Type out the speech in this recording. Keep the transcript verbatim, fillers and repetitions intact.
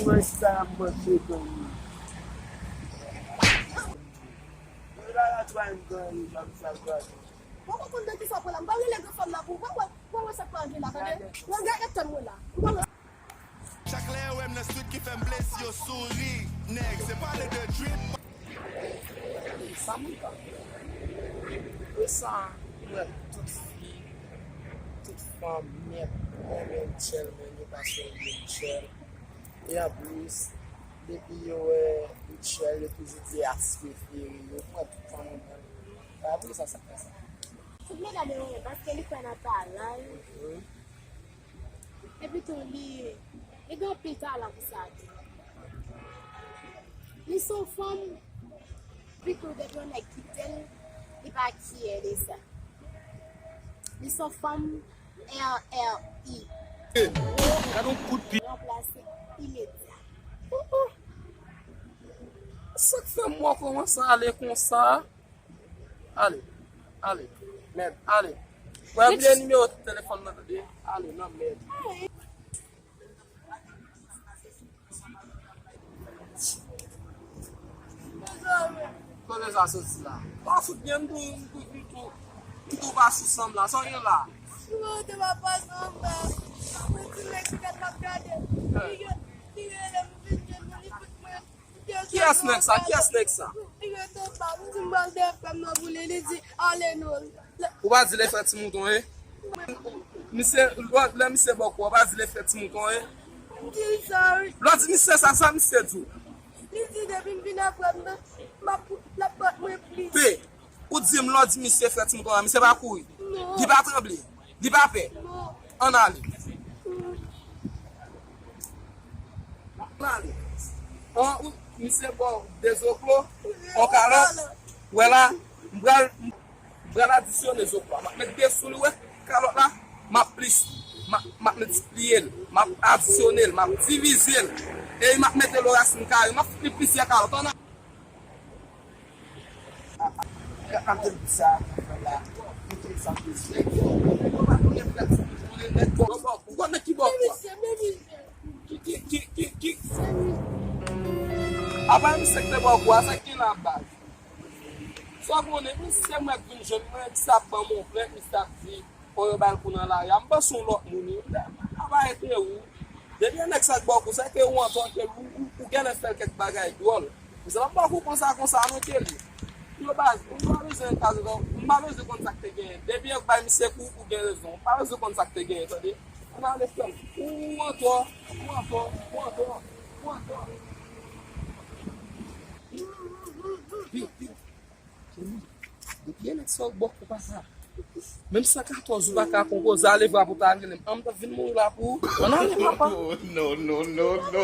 Mwen sa m manke ganye. Mwen la la twa m ganye, m ap sa ganye. Bon, ou konn nan ki sa w pran la? M pa rele grann fanm la pou ou. Mwen wè, mwen wè sa k pral vin la, tande? Mwen gen entan mwen la. Ou pa wè. Chak lè yo wè m nan street ki fè m plezi, yo souri. Nèg, se pale de drip. Sa moun ka fè. E sa, mwen tout fi, tout fanm nèt renmen Mitchell, men yo pa sou Mitchell. E anplis, depi yo wè Mitchell, yo toujou di atis prefere yo. Mwen tout fanm mwen. Pa vre sa, sa k fè sa. Tout medam yo renmen paske li kwè nan talan l. Epi tou, li, li gen anpil talan pou sa tou. Li se yon fanm, pitit depi yon nèg kite l, li pa kyè de sa. Li se yon fanm R R I. Gade yon kout pye. Ranplase imedya. Sa k fè mwen kòmanse ale konsa? Ale, ale, mèd, ale. Wè bliye nimewo telefòn nan, tande. Ale nan mèd. Kote sa soti la? Pa fout byen, m tou, m tou, m tou, m tou pa sou sanm la. Sa w gen la? Mwen te pa pase anba. Mwen ti nèg ki kat m ap gade. Li gen, li rele m vin jwenn mwen, li fout mwen. Kiyès nèg sa? Kiyès nèg sa? Li rete anba, m di m pral dèyè frè m nan pou li, li di, "Ale non." Ou pa di l e frè Ti Mouton, e? Misye, lè, lè misye ba w kou, ou pa di l e frè Ti Mouton, e? M di l sa, wi. Lè w di misye sa, sa misye di w? Li di depi m vin ak frè m nan, m ap, l ap bat mwen plis. Pe, ou di m lè w di misye frè Ti Mouton la, misye pa kouri? Non. Li pa tranble? Li pa pè? Non. Ann ale. Ann ale. An, ou, misye ba w de zoklo, yon kalòt. Wè la, m pral, m pral adisyone zoklo a. M ap met de sou li, wè kalòt la, m ap plis, m ap, m ap miltipliye l, m ap adisyone l, m ap divize l. E m ap mete l o rasin kare, m ap fout li plizyè kalòt. Ann ale. Ap di sa, la, koute sa, koute sa. Ou pa konnen frè Ti Mouton, nèg bò. Ou konnen ki bò? Ki, ki, ki, ki, ki? Apa misye ki te bò kou a, sa ki la baz? Sa w konnen, misye mwen k vin jwenn mwen, misye ap ban m yon plent, misye ap di, Fò yo ba l kou nan lari a. M panse yon lòt moun wi. Apa e te ou. Depi yon nèg sa k ba w kou, se ke ou antò ke ou, ou, ou genlè fè l kèk bagay dwòl. Men se pa ba w kou konsa, konsa non ke li. Yo baz, m pa bezwen kaze, m pa bezwen konn sa k te genyen. Depi yo bay misye kou, ou gen rezon. M pa bezwen konn sa k te genyen, tande. Ann ale frè m. Ou antò, ou antò, ou antò, ou antò. Vin, vin. Depi e nèg sa w bò kou papa. Menm san katòz ou pa ka konpoze, ale vwa pou ta rele m. An m t ap vin mouri la pou ou. Ann ale papa. No, no, no, no.